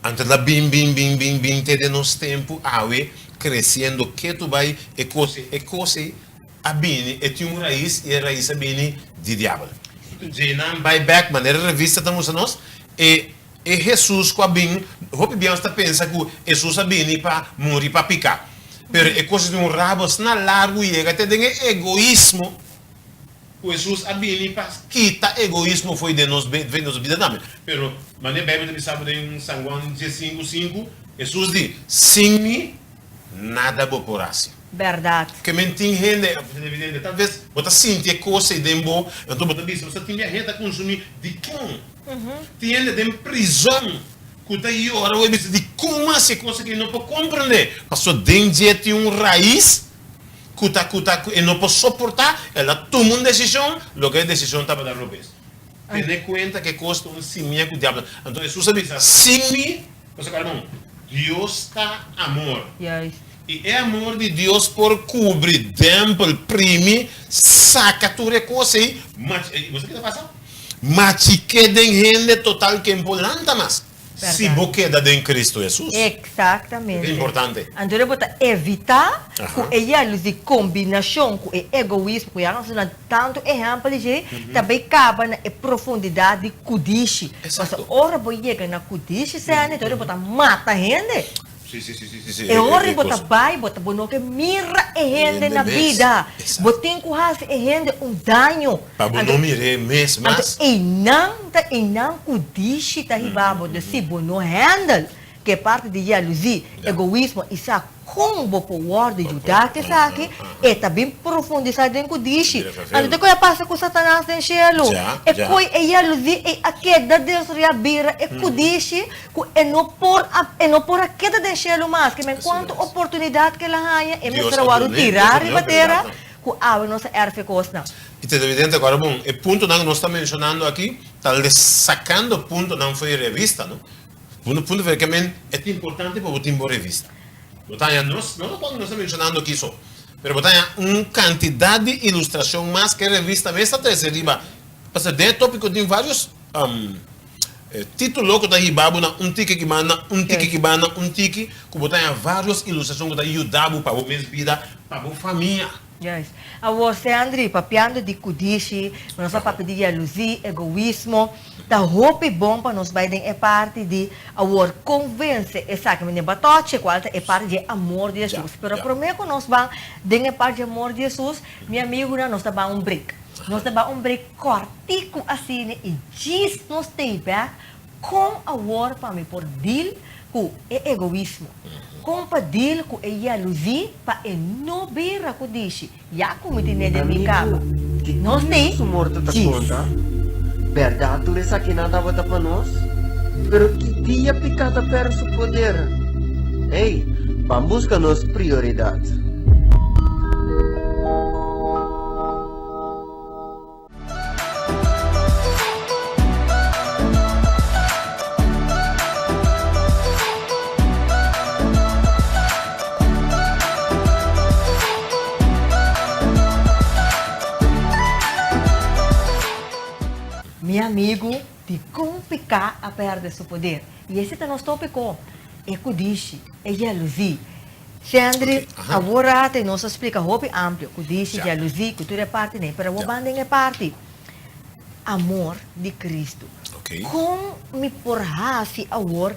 Anto el a bin, bin, bin, bin, bin te den nos tempu awe, kresiendo ketu bai e kos ei. E kos ei a bini, e tin un rais i e rais a bini di diabel. Djeinan bai bèk, manera e revista ta mustra nos, e E Hesus ku a bin, hopi bia nos ta pensa ku Hesus a bini pa muri pa piká. Pero e kos di un rabo asina largu yega te den e egoismo ku Hesus a bini pa kita egoismo fo'i den nos den nos bida tambe. Pero manera Beibel ta bisa bo den San Juan diesinku sinku, Hesus di, Sin mi. Nada bo por hasi. Bèrdat. Ke men tin hende, evidente, tal bes bo ta sinti e kos ei den bo, anto bo ta bisa, bo sa tin biahe ta konsumí, dikon? Tin hende den prizòn ku ta yora bo i bisa, dikon mi hasi e kos aki? Mi no por komprendé. Pasobra den dje tin un rais ku ta ku ta ku e no por soportá, el a tuma un desishon, loke e desishon tabata robes. Tene kuenta ku e kos ta un simia ku diablo. Anto Hesus a bisa, Sin mi, pasobra kòrda bon, Dios ta amor. I e amor di Dios por kubri, dèmpel, primi, saka tur e kos ei, bo sa ki ta pasa? Machiké den hende total ken por lanta mas. Si bo keda den Cristo Hesus. Exactamente. E ta importante. Anto bo ta evita cu e yalus di combinacion cu e egoismo cu ya nos a duna tanto ehempel di dje, ta bay caba na e profundidad di cudishi. Exacto. Pasobra ora bo yega na cudishi, Sandy, ora bo ta mata hende. Si, si, si, si, si, si. E ora bo ta bai, bo ta bo no ke mira e hende na bida. Bo tin ku hasi e hende un daño. Pa bo no mir'é mes mas. Anto einan ta einan ku dishi ta hiba bo. Dus si bo no handle ku e parti di jaluzi, egoismo i sa kon bo por wòrdu yuda ku esaki, e ta bin profundisá den ku dishi. Anto te koe a pasa ku Satanas den shelu. E koe e jaluzi ei a keda destruyá bira e kudishi Ku e no por a e no por a keda den shelu mas, ke men kuantu oportunidat ke el a haña, e mester a wòrdu tirá riba tera, ku awe nos a èrf e kosnan. I ta evidente ku ora bon, e puntonan ku nos ta menshonando aki ta sakando puntonan for e revista, no? Punto punto for ke men e ta importante pa bo tin bo revista. Bo ta haña nos, no lokual ku nos ta menshonando aki so, pero bo ta haña un kantidat di ilustrashon mas ku e revista mes ta trese riba, pasobra den e tópiko tin vários E título ku ta hiba bo na un tiki ki banda, un tiki ki banda, un tiki, ku bo ta haña vários ilustrashon ku ta yuda bo pa bo mes bida, pa bo famia. Juist. Awor, Sandry, papiando di kudishi, nos a papia di yaluzí, egoismo, ta hopi bon pa nos bai den e parti di awor kon vense esaki. Mi den batochi kual ta e parti di e amor di Hesus. Pero promé ku nos ban den e parti di amor di Hesus, mi amigunan, nos ta ban un break. Nos ta ban un break kòrt. Tico asina i djis nos stay back kon awor pa mi por deal ku e egoismo, kon pa deal ku e jaluzie pa e no bira ku dishi ya ku mi tine den mi kaba. Amigu, di Nos kon stay su morto ta djis. konta? Bèrdat tur esakinan tabata pa nos? Pero ki dia piká ta pèrdè su poder? Ey, ban buska nos prioridat. Mi amigu, dikon piká a pèrdè su poder? I ese ta nos tópiko, e kudishi, e yaluzí. Shendry, awor rato nos a splika hopi amplio ku dishi, jaluzi, ku tur e parti nei, pero awor ban den e parti amor di Cristo. Kon mi por hasi awor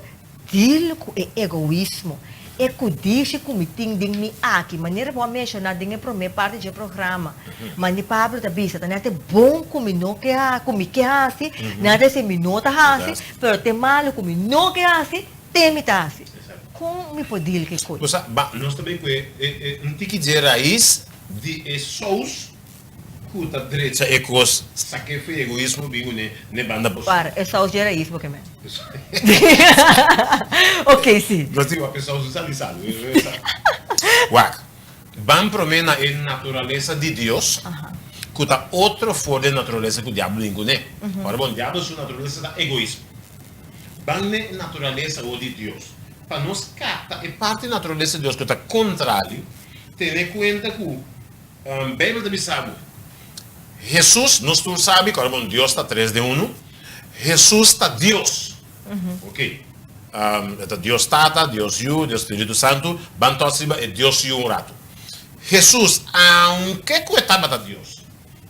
deal ku e egoismo, e kudishi ku mi tin den mi aki? Manera bo a menshoná den e promé parti dje programa, mandi Pablo ta bisa, ta nèt e bon ku mi no ke ku mi ke hasi, nèt esei mi no ta hasi, pero te malu ku mi no ke hasi, Te mi ta hasi. Kon mi por deal ku e koi? Bo sa, ba, nos ta bin ku e, e, e, un tiki dje rais di e sous ku ta drecha e kos, sak'é for e egoismo bin kuné n'e banda positivo. Para, e sous dje rais bo ke men? Ok, si. Nos tin wak e sous di sal di sal. Wak, ban promé na e naturalesa di Dios, ku ta otro for di e naturalesa ku diablo bin kuné. Ora bon, diablo su naturalesa ta egoismo. Ban n'e naturalesa awor di Dios. Pa nos kapta e parti naturalesa di Dios ku ta kontrali, tene kuenta ku Beibel ta bisa bo, Hesus, nos tur sabi ku bon Dios ta tres den unu, Hesus ta Dios. Oke, e ta Dios Tata, Dios Yu, Dios Spiritu Santu, ban tòs riba e Dios Yu un ratu. Hesus, aunke ku e tabata Dios,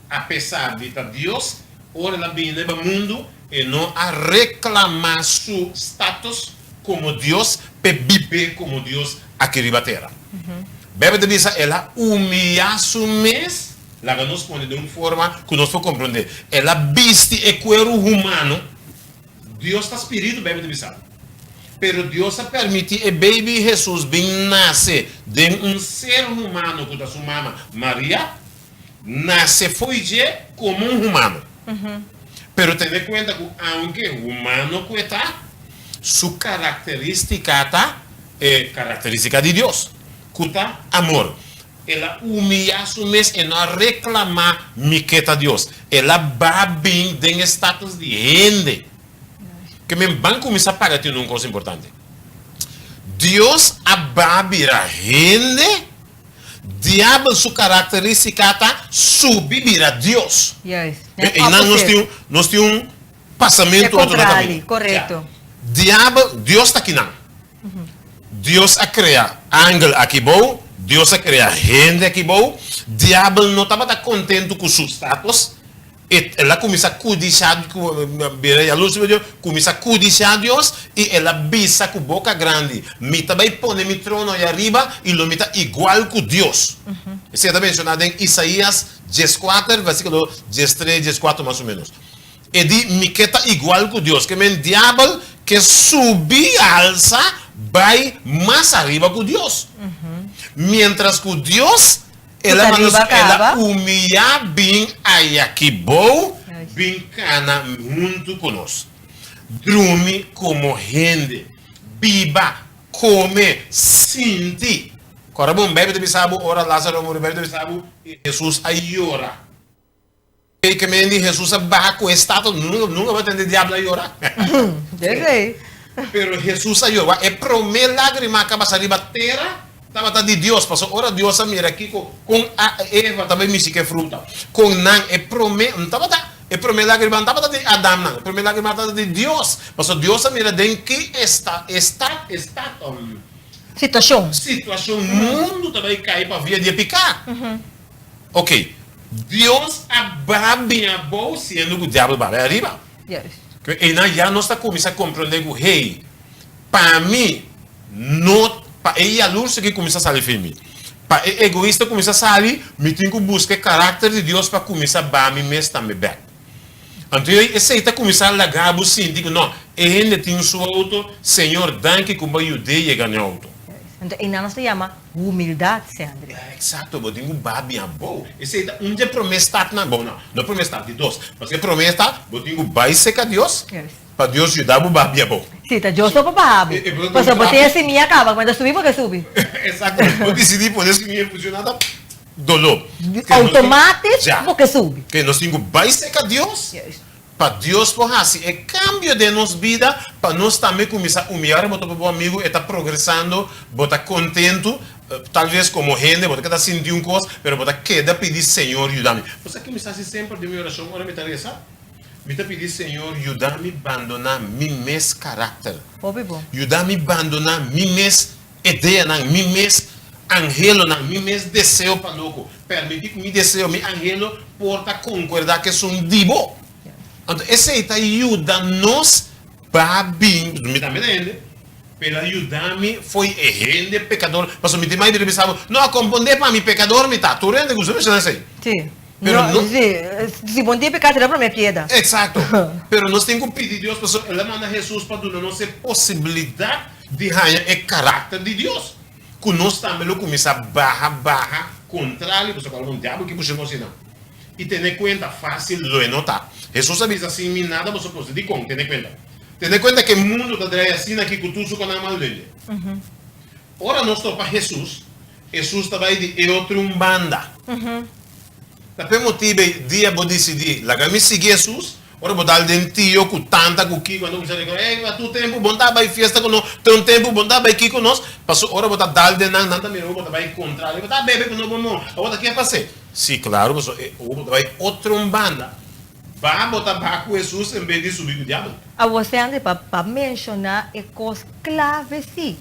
Apesar di ta Dios, ora el a bini riba mundu, e no a reklamá su status komo Dios p'e bib'é komo Dios aki riba tera. Beibel ta bisa el a humiyá su mes, laga nos pone den un forma ku nos por komprondé, el a bisti e kueru humano. Dios ta spiritu, Beibel ta bisa. Pero Dios a permití e baby Hesus bin nase den un ser humano ku ta su mama, Maria, nase fo'i dje komo un humano. Pero tene kuenta ku aunke humano ku e ta, su karakterístika ta e karakterístika di Dios, ku ta amor. El a humiyá su mes, e no a reklamá mi ke ta Dios. El a ba bin den e status di hende. Ke men ban kuminsá paga tin un kos importante. Dios a ba bira hende, diabel su karakterístika ta subi bira Dios. Juist. Net Einan nos opposite. tin nos tin un E pasamentu otro na kontrali, kaminda. korekto. Diabel, Dios ta kinan. Dios a krea angel aki bou, Dios a krea hende aki bou. Diabel no tabata kontentu ku su status. E el a kuminsá kudishá, bira yalurs riba Dios, kuminsá kudishá Dios i el a bisa ku boka grandi, Mi ta bai pone mi trono ei ariba i lo mi ta igual ku Dios. Esei ta menshoná den Isaías dieskuater, versíkulo diestres, dieskuater mas o ménos. E di, Mi ke ta igual ku Dios. Ke men diabel ke subi alsa bai mas ariba ku Dios. Miéntras ku Dios El a manda su, el a humiyá bin ayaki bou, bin kana huntu ku nos. Drumi komo hende, biba, kome, sinti. Kòrda bon, Beibel ta bisa bo ora Lázaro a muri, Beibel ta bisa bo i Hesus a yora. Ei ke men di Hesus a baha ku e statua, nunka, nunka bo a tende diablo a yora. Pero Hesus a yora. Wak, e promé lágrima a kaba sa riba tera tabata di Dios, pasobra ora Dios a mira kiko, kon Eva ta bai mishi ku e fruta, kon nan, e promé, no tabata, e promé lágrima no tabata di Adam nan, e promé lágrima tabata di Dios, pasobra Dios a mira den ki esta, esta, esta, Situashon. situashon mundu ta bai kai pa via di e piká. Ok, Dios a baha bin abou siendo ku diabel baha bai ariba. Juist. Einan ya nos ta kuminsá komprondé ku hey, pa mi no, pa e yalurs aki kuminsá sali fin mi, pa e egoista kuminsá sali, mi tin ku buska e karakter di Dios pa kuminsá baha mi mes tambe bèk. Anto esei ta kuminsá laga bo sinti ku no, e hende tin su outo, Señor danki ku bo a yud'é yega n'e outo. Juist. Anto einan nos ta yama Humildad, Sendri. Exacto, bo tin cu babia abou. Esey ta un dje prome stapnan, bon no, no prome stap, di dos. Pasobra e prome stap, bo tin cu bay seca Dios, pa Dios yuda bo babia abou. Si, ta Dios so pa baha bo. Pasobra bo tin e simia caba, cuando ta subi bo ke subi. Exacto, bo dicidi pone e simia funciona ta dolo. Automatic bo ke subi. Ke nos tin cu bay seca Dios. Pa Dios por hasi e kambio den nos bida, pa nos tambe kuminsá humiyá. Ora bo topa bo amigu, e ta progresando, bo ta kontentu. Tal bes komo hende bo ta keda sinti un kos, pero bo ta keda pidi, Señor, yuda mi. Bo sa ke mi sa hasi semper den mi orashon ora mi ta resa? Mi ta pidi, Señor, yuda mi bandoná mi mes karakter. Hopi bon. Yuda mi bandoná mi mes Ideanan, mi mes anhelonan, mi mes deseo pa loko. Permití ku mi deseo, mi anhelo por ta konkuerdá ku esun di bo. Anto esei ta yuda nos pa bin, mi tambe ta hende, pero a yuda mi fo'i e hende pekador. Pasobra mi tin mai bira bisa bo, no a kompondé pa mi, pekador mi ta. Tur hende gusta menshoná esei. Sí. Pero No, no. sí, si bo no tin pekado, será promé pieda. Eksakto. Pero nos tin ku pidi Dios pasobra el a manda Hesus pa duna nos e posibilidat Di haña e karakter di Dios, ku nos tambe lo kuminsá baha baha kontrali, pasobra ku algun diabel ke pusha nos einan. I tene kuenta, fásil lo e no ta. Hesus a bisa, Sin mi nada boso por hasi. Dikon? Tene kuenta. Tene kuenta ku e mundu ta drai asina aki ku tur su konan mal den dje. Ora nos topa Hesus, Hesus ta bai di e otro un banda. Ta p'e motibu ei dia bo disidí, Laga mi sigui Hesus, ora bo dal den tio ku tanta ku kiko, anto kuminsá rekordá, Ey, a tur tempu bo no ta bai fiesta ku nos, te un tempu bo no ta bai ki ku nos. Pasobra ora bo ta dal den nan, nan ta mira bo ta bai kontra, bo ta bebe ku nos bo mo, awor ta ke pas'é? Sí, klaru, pasobra e ora bo ta bai otro un banda, ba bo ta ba ku Hesus en bes di subi ku diabel. Awor, Sandry, pa pa menshoná e kos klave sí.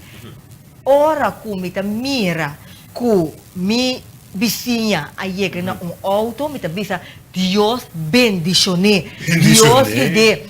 Ora ku mi ta mira ku mi bisiña a yega na un outo, mi ta bisa, Dios bendishon'é. Dios yud'é.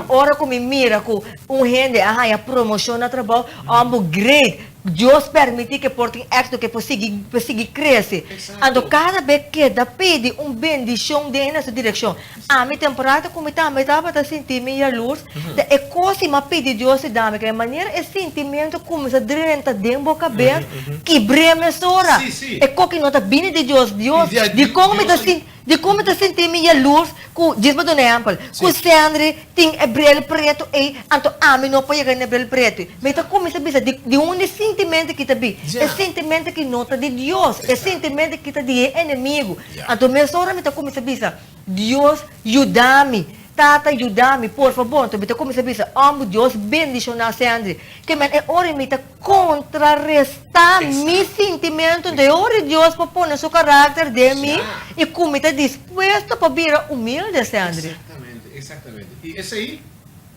Ora ku mi mira ku un hende a haña promoshon na trabou, òmbu great! Dios permití ku e por tin éksito, ku e por sigui por sigui krese. Anto kada be keda pidi un bendishon den su direkshon. Ami temporada ku mi tambe tabata sinti mi yalurs, ta e kos si mi a pidi Dios di dami, ku e manera e sintimentu kuminsá drenta den bo kabes, kibr'é mesora. E koki no ta bini di Dios. Dios, dikon mi ta sinti. Dikon mi ta sinti mi yalurs ku, djis pa duna ehèmpel, ku Sendri tin e bril pretu ei, anto ami no por yega na e bril pretu ei. Mi ta kuminsá bisa di di unda e sintimentu aki ta bin. E sintimentu aki no ta di Dios, e sintimentu aki ta di e enemigu. Anto mesora mi ta kuminsá bisa, Dios yuda mi, Tata yuda mi, por fabor. Anto mi ta kuminsá bisa, Òmbu Dios bendishoná Sendri. Ke men e ora mi ta kontrarestá mi sintimentu, anto e ora Dios por pone su karakter den mi i ku mi ta dispuesto pa bira humilde, Sandri. Eksaktamente, eksaktamente. I esei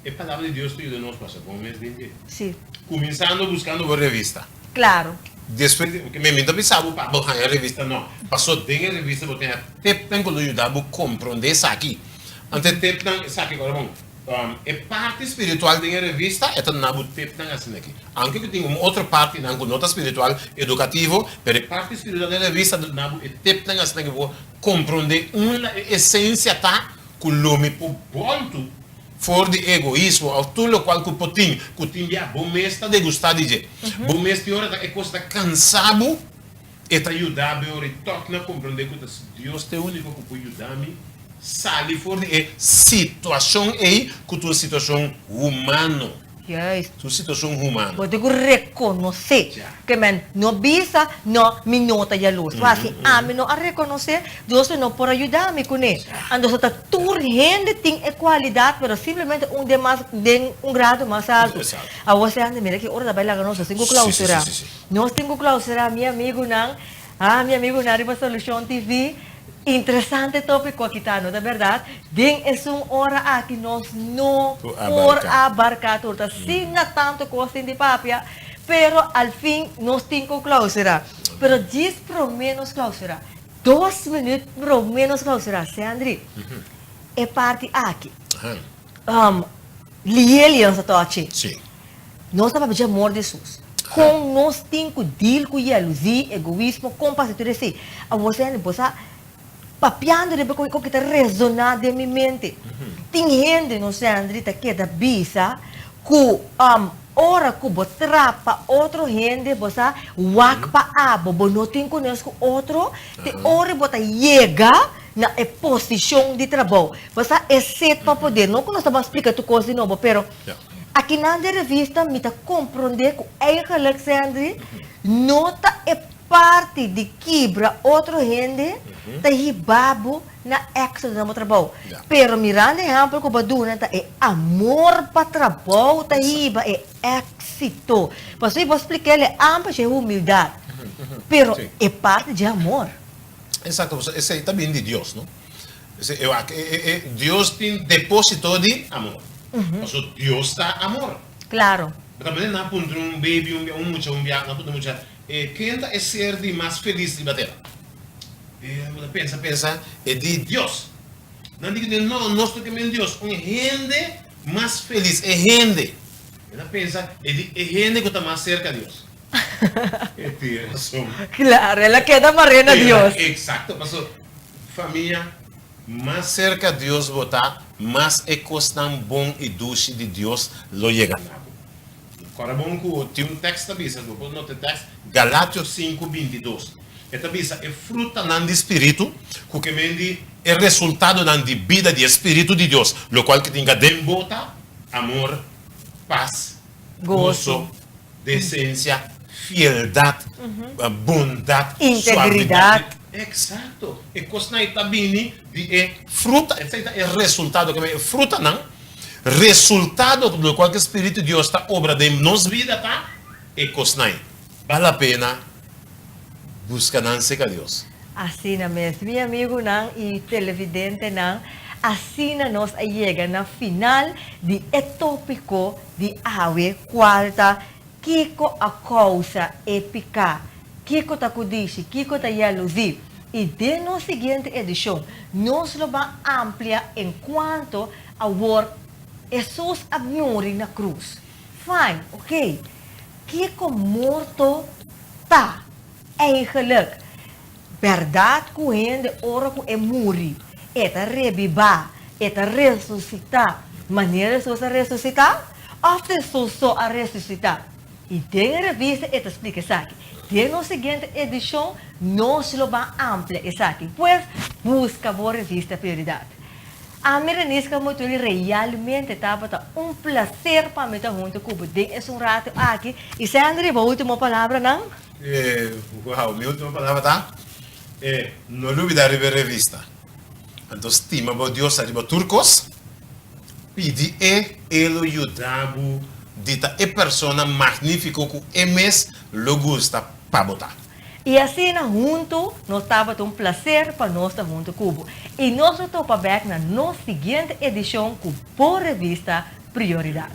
e Palabra di Dios ta yuda nos pasa bon mes den dje. Sí. Kuminsando buskando bo revista. Klaro. Despues di, oke, mi ta bisa bo pa bo haña revista no, paso den e revista bo tin e tepnan ku lo yuda bo komprondé esaki. Anto e tepnan, esaki ora bon. E parti spiritual den e revista e ta duna bo tipnan asina aki. Aunke ku tin un otro partinan ku no ta spiritual, edukativo, pero e parti spiritual den e revista ta duna bo e tipnan asina ki bo komprondé unda e esensia ta ku lo mi por bòltu for di egoismo òf tur lokual ku por tin, ku tin bia bo mes ta degustá di dje. Bo mes tin ora ta e kos ta kansa bo, e ta yuda bo e ora i tòg na komprondé ku ta Dios ta e úniko ku por yuda mi. Sali for di e situashon ei ku ta un situashon humano. Juist. Ta un situashon humano. Bo tin ku rekonosé. Ja. Ke men no bisa, no, mi no ta yalurs. Wak, si ami no a rekonosé, Dios lo no por a yuda mi kuné. Anto ta tur hende tin e kualidat, pero simplemente un den mas, den un grado mas altu. Exacto. Awor si hende mira ki ora ta bai laga nos, nos tin ku klausurá. Si, si, si, si. Nos tin ku klausurá, mi amigunan. Ah, mi amigunan riba Solucion TV, interesante topico aki ta, no ta berdad? Den esun ora aki nos no por abarca tur, ta asina tanto cos tin di papia, pero al fin nos tin cu clausura. Pero djis prome nos clausura, dos minuut prome nos clausura, Sendry, e parti aki, Lielians ta tochi. Nos ta papia dje amor di Hesus. Kon nos tin ku deal ku yaluzí, egoismo, kon pasa tur esei? Awor si hende bo sa papiando riba e kos ki ta resoná den mi mente. Tin hende nos Sandry ta keda bisa ku ora ku bo trapa otro hende bo sa wak pa abo, bo no tin kones ku otro, te ora bo ta yega na e posishon di trabou. Bo sa e set pa poder, no ku nos ta ban splika tur kos di nobo pero. Akinan den revista mi ta komprondé ku eigenlijk Sendry no ta e parti di kibra otro hende ta hiba bo na éksito den bo trabou. Pero mirando e ehèmpel ku bo a duna ta e amor pa trabou ta hiba e éksito. Pasobra bo a splika el e amper dje humildat, pero e parti dje amor. Esakto, pasobra esei ta bini di Dios, no? Dios tin depósito di amor. Pasobra Dios ta amor. Claro. Bo ta manda nan puntra un baby un bia, un mucha un bia, nan puntra mucha, ken ta e ser di mas felis riba tera? E bo ta pensa, pensa, e di Dios. Nan di ku no, nos no ke men Dios, un hende mas felis, e hende. E ta pensa, e di e hende ku ta mas serka Dios. E tin rason. Claro, el a keda maré na Dios. Exacto, pasobra Famia, mas serka Dios bo ta, mas e kosnan bon i dushi di Dios lo yega na bo. Kòrda bon ku tin un tèks ta bisa, bo por nota e tèks, Galatio sinku, 22. E ta bisa e frutanan di spiritu, ku ke men di e resultadonan di bida di e spiritu di Dios, lokual ke tin ka den bo ta, amor, pas, goso, Desensia, fieldat, bondat, Integridat. suavidat. Eksakto. E kosnan ei ta bini di e fruta, esei ta e resultado, keme e frutanan, resultado di lokual ku e Spiritu di Dios ta obra den nos bida ta e kosnan ei. Bal la pena buska nan serka Dios. Asina mes, mi amigunan i televidentenan, asina nos a yega na final di e topiko di awe kual ta Kiko a kousa e piká? Kiko ta kudishi? Kiko ta yaluzí? I den nos siguiente edishon nos lo ban amplia enkuanto awor Hesus a muri na krus. Fine, ok. Kiko morto ta eigenlijk? Bèrdat ku hende ora ku e muri, e ta rebibá, e ta resusitá manera Hesus a resusitá? Òf ta Hesus so a resusitá? I den e revista e ta splika esaki. Den nos siguiente edishon nos lo ban amplia esaki. Pues, buska bo revista Prioridat. Ami Renisca Motuli realmente tabata un placer pa mi ta hunto cu bo den esun rato aki. Y Sandry, bo ultimo palabranan? Wow, mi ultimo palabra ta, no lubida riba e revista. Anto stima bo Dios ariba tur cos, pidi E, E lo yuda bo di ta e persona magnifico cu E mes lo gusta pa bo ta. I asina huntu nos tabata un placer pa nos ta huntu cu bo. I nos lo topa bek na nos siguiente edicion cu bo revista Prioridad.